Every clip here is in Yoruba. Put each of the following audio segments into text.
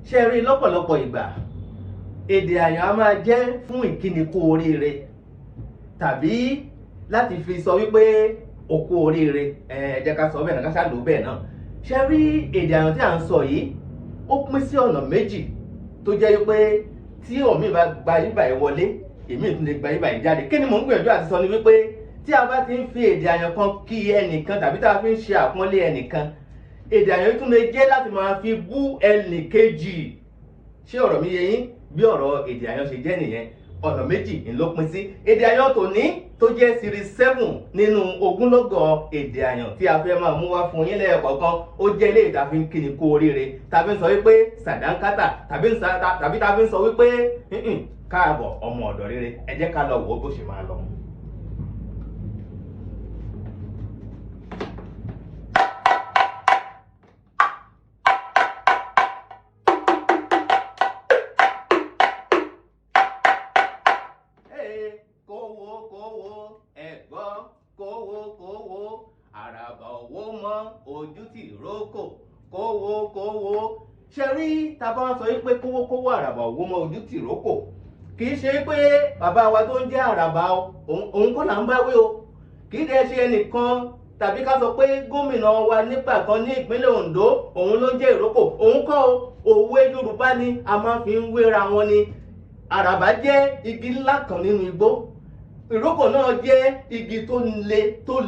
Ṣe rí, lọ́pọ̀lọpọ̀ ìgbà, èdè àyàn á máa jẹ́ fún ìkíni kú oríire tàbí láti fi sọ wípé o kú oríire. Ẹ jẹ́ ká sọ bẹ́ẹ̀ náà, ká ṣáà lò bẹ́ẹ̀ náà. Ṣe rí, èdè àyàn tí à ń sọ yìí, ó pín sí ọ̀nà méjì, tó jẹ́ wípé tí òmíì bá gba ibà yìí wọlé, èmi tún lè gba ibà yìí jáde. Kí ni mò ń gbìyànjú àti sọ ni wípé tí a bá ti ń fi èdè àyàn kan kí ẹnìkan tàbí tá a fi ń ṣe àpọ́nlé ẹnìkan, èdè àyàn yìí tún lè jẹ́ láti máa fi bú ẹnìkejì. Ṣé ọ̀rọ̀ mi yé yín? Bí ọ̀rọ̀ èdè àyàn ṣe jẹ́ nìyẹn. Ọ̀nà méjì ń ló pín sí. Èdè àyàn tòní, tó jẹ́ series 7 nínú ogúnlọ́gọ̀ èdè àyàn tí a fẹ́ máa mú wá fún yín lẹ́ẹ̀kọ̀ọ̀kan, ó jẹ́ eléyìí tá a fi ń kíni kú oríire, tàbí ń sọ wípé sàdánkátà, tàbí tá a fi ń sọ wípé káàbọ̀, ọmọ ọ̀dọ̀ rere. Ẹ jẹ́ ká lọ wò ó bó ṣe máa lọ. Hey, kówó kówó, ẹ̀gbọ́n, kówó kówó, àràbà owó mọ́ ojú tì rókò, kówó kówó. Ṣe rí, tá a bá sọ wípé kówó kówó, àràbà owó mọ́ ojú tì rókò, kì í ṣe pé bàbá wa tó ń jẹ́ àràbà òun kọ́ là ń bá wí o. Kì í dẹ̀ ṣe ẹnìkan tàbí ká sọ pé gómìnà wa nígbà kan ní ìpínlẹ̀ Ondo, òun ló ń jẹ́ ìrókò, òun kọ́ o. Òwe Yorùbá ni a máa fi ń wéra wọn ni. Àràbà jẹ́ igi ńlá kan nínú igbó, ìrókò náà jẹ́ igi tó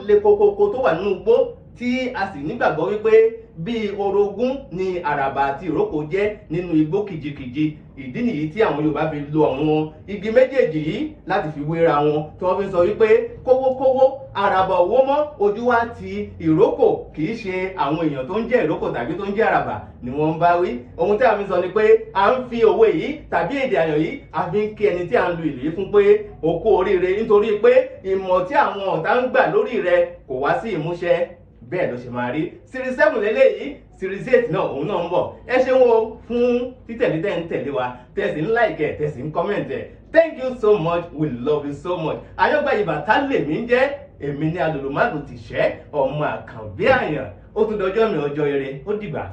le kokoko tó wà nínú igbó, tí a sì nígbàgbọ́ wípé bíi orogún ni àràbà àti ìrókò jẹ́ nínú igbó kìjikìji. Ìdí nìyí tí àwọn Yorùbá fi lo àwọn igi méjèèjì yìí láti fi wéra wọn, tí wọ́n fi sọ wípé kówókówó, àràbà owó mọ́, ojú wa ti ìrókò. Kì í ṣe àwọn èèyàn tó ń jẹ́ ìrókò tàbí tó ń jẹ́ àràbà ni wọ́n ń bá wí. Ohun tí a fi sọ ni pé à ń fi òwe yìí tàbí èdè àyàn yìí, a fi ń kí ẹni tí à ń lu ìlú yìí fún pé o kú oríire, nítorí pé ìmọ̀ tí àwọn ọ̀tá ń gbà lórí rẹ kò wá sí ìmúṣẹ. Bẹ́ẹ̀ ló ṣe máa rí. Series 7 lélẹ́yìí, series 8 náà, òun náà ń bọ̀. Ẹ ṣeun o fún títẹ̀lé tẹ́ ń tẹ̀lé wa, tẹ̀sí ń like ẹ̀, tẹ̀sí ń comment ẹ̀. Thank you so much, we love you so much. Ayọ́gbà ìbàtà lèmi ń jẹ́. Èmi ní alòlùmọ́àgùn tìṣẹ́ ọmọ àkànbí àyàn. Ó tún dọjọ́ mi, ọjọ́ ire. Ó dìgbà.